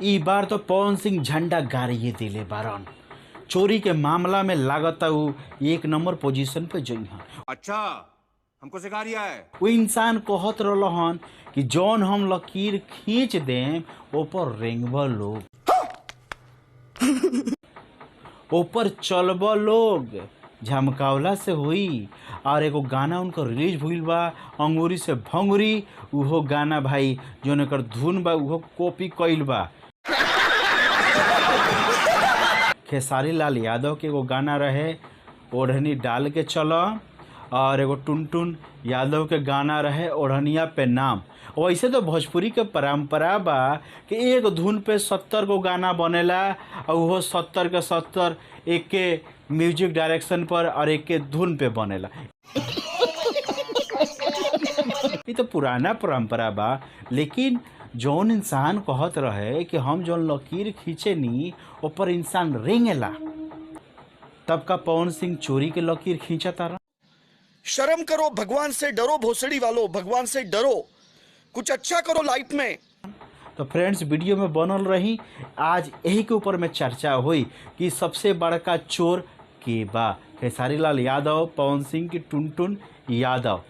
ई बार तो पवन सिंह झंडा गाड़िए दिले बारन। चोरी के मामला में लागता उ एक नंबर पोजीशन पे जइहन। अच्छा, हमको सिखा रिया है। वो इंसान कहत रहलन कि जौन हम लकीर खींच देम ऊपर रेंगब लोग, ऊपर चलब लोग, झमकावला से हुई। और एगो गाना उनकर रिलीज भइल बा अंगूरी से भंगुरी, उहो गाना भाई जौन एकर धुन बा उहो कॉपी कइल बा। खेसारी लाल यादव के एगो गाना रहे ओढ़नी डाल के चल, और एगो टुनटुन यादव के गाना रहे ओढ़निया पे नाम। वैसे तो भोजपुरी के परंपरा बा कि एक धुन पे 70 गो गाना बनेला, और वो 70 के 70 एक के म्यूजिक डायरेक्शन पर और एक के धुन पे बनेला। ये तो पुराना परंपरा बा, लेकिन जौन इंसान कहत रहे कि हम जौन लकीर खींचे नी ऊपर इंसान रेंगेला, तब का पवन सिंह चोरी के लकीर खींचता रहा। शर्म करो, भगवान से डरो, भोसड़ी वालों, भगवान से डरो, कुछ अच्छा करो लाइफ में। तो फ्रेंड्स वीडियो में बनल रही, आज यही के ऊपर में चर्चा हुई कि सबसे बड़का चोर के बा, खेसारी लाल यादव, पवन सिंह की टुनटुन यादव।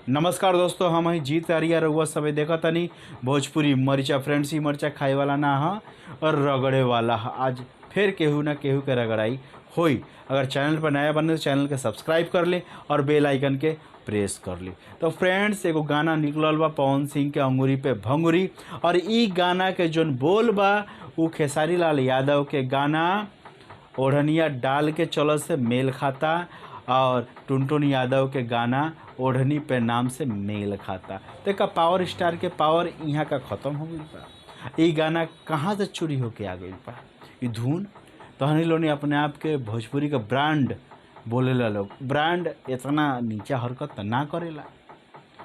नमस्कार दोस्तों, हम ही जीत आर्या, रउआ सब देखतनी भोजपुरी मरीचा। फ्रेंड्स, ई मरचा खाए वाला ना ह और रगड़े वाला ह। आज फिर केहू ना केहू के रगड़ाई होई। अगर चैनल पर नया बने तो चैनल के सब्सक्राइब कर ले और बेल आइकन के प्रेस कर ले। तो फ्रेंड्स एगो गाना निकलल बा पवन सिंह के अंगूरी पे भंगुरी, और ई गाना के जोन बोल बा उ खेसारी लाल यादव के गाना ओढ़निया डाल के चल से मेल खाता, और टुनटुन यादव के गाना ओढ़नी पे नाम से मेल खाता। तो का पावर स्टार के पावर यहाँ का ख़त्म हो गई बा। ई गाना कहाँ से चोरी होके आ गई बा ई धुन? तहनी लोनी अपने आप के भोजपुरी का ब्रांड बोलेला लोग, ब्रांड इतना नीचा हरकत तो ना करेला।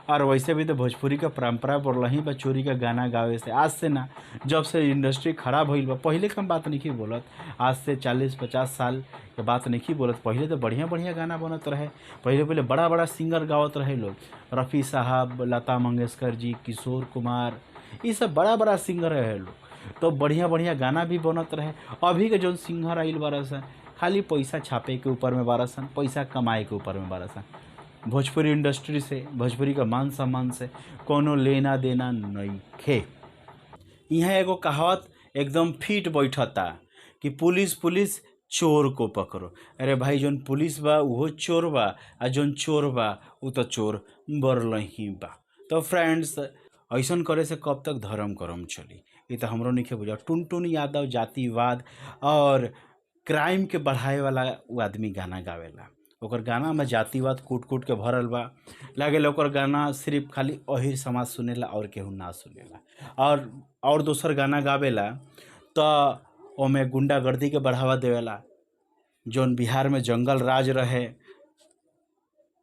और वैसे भी तो भोजपुरी का परंपरा बोल ही बा चोरी का गाना गावे से। आज से ना, जब से इंडस्ट्री खराब होइल बा, पहले कम बात नहीं बोलत, आज से 40-50 साल के बात नहीं बोलत। पहले तो बढ़िया बढ़िया गाना बनत रहे, पहले पहले बड़ा बड़ा सिंगर गावत रहे लोग, रफ़ी साहब, लता मंगेशकर जी, किशोर कुमार, ये सब बड़ा बड़ा सिंगर रहे लोग, तो बढ़िया बढ़िया गाना भी बनत रहे। अभी के जो सिंगर आइल बारह सन खाली पैसा छापे के ऊपर में बारह सन, पैसा कमाए के ऊपर में बारह सन। भोजपुरी इंडस्ट्री से, भोजपुरी का मान सम्मान से कोनो लेना देना नइखे। यहाँ एगो कहावत एकदम फिट बैठता कि पुलिस पुलिस चोर को पकड़ो। अरे भाई, जोन पुलिस बा उहो चोर बा, आ जोन चोर बा उ तो चोर बरलही बा। तो फ्रेंड्स ऐसन करे से कब तक धर्म करम चली, ये तो हमरो नइखे बुझा। टुनटुन यादव जातिवाद और क्राइम के बढ़ाए वाला वो आदमी गाना गावेला। ओकर गाना में जातिवाद कूट कूट के भरल बा। लागेला ओकर गाना सिर्फ खाली अहिर समाज सुनेला और केहू ना सुनेला। और दोसर गाना गावेला तो ओमे गुंडागर्दी के बढ़ावा देवेला। जोन बिहार में जंगल राज रहे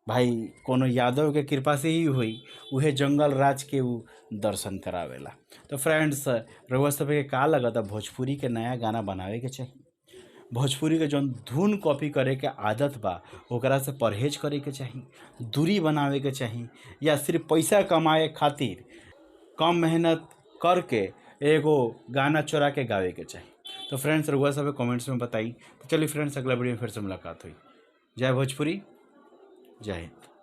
भाई, कोनो यादव के कृपा से ही हुई, उहे जंगल राज के उ दर्शन करावेला। तो फ्रेंड्स रउआ सब के का लगता भोजपुरी के नया गाना बनावे के चाही? भोजपुरी के जौन धुन कॉपी करे के आदत बा ओकरा से परहेज करे के चाही, दूरी बनावे के चाही, या सिर्फ पैसा कमाए खातिर कम मेहनत करके एगो गाना चोरा के गावे के चाही? तो फ्रेंड्स रउआ सब कमेंट्स में बताई। तो चलिए फ्रेंड्स, अगला वीडियो में फिर से मुलाकात हुई। जय भोजपुरी, जय हिंद।